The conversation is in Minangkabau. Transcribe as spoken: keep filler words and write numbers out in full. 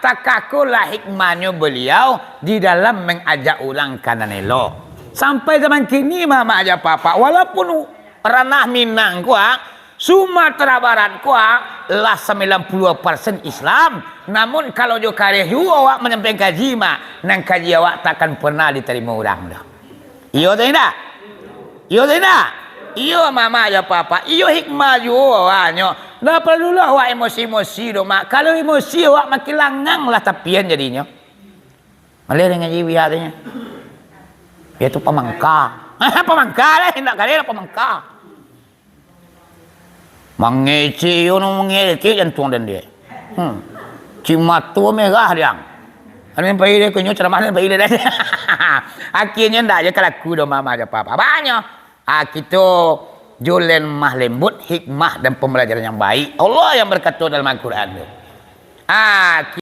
Takakolah hikmahnyo baliau di dalam mangajak urang ka nan elok. Sampai zaman kini, mamak jo papak, walaupun ranah Minang ko, Sumatera Barat ko, lah sambilan puluah persen Islam, namun kalau jo kareh juo awak manyampaikan kaji, mak, nan kaji awak takkan pernah ditarimo urang doh. Iyo atau indak? Iyo atau indak? Iyo, mamak jo papak. Iyo, hikmah juo awaknyo. Ndak paralulah awak emosi-emosi doh, mak. Kalau emosi, awak makin langang lah tapian jadinyo. Maleh deh ngaji bia tu nyo. Bia tu pamangka. Pamangka lah, indak kareh lah pamangka. Mangecek iyo, no mangecek jantuang den dek. Hmm. Cimato merah diang. Ado nan pai dek, kunyo ceramah nan pai dek. Akhirnyo ndak je kalaku doh, mamak jo papak. Banyak. Ah, kito jo lemah lembut, hikmah dan pembelajaran yang baik. Allah yang berkata dalam Al-Quran tu. Ah,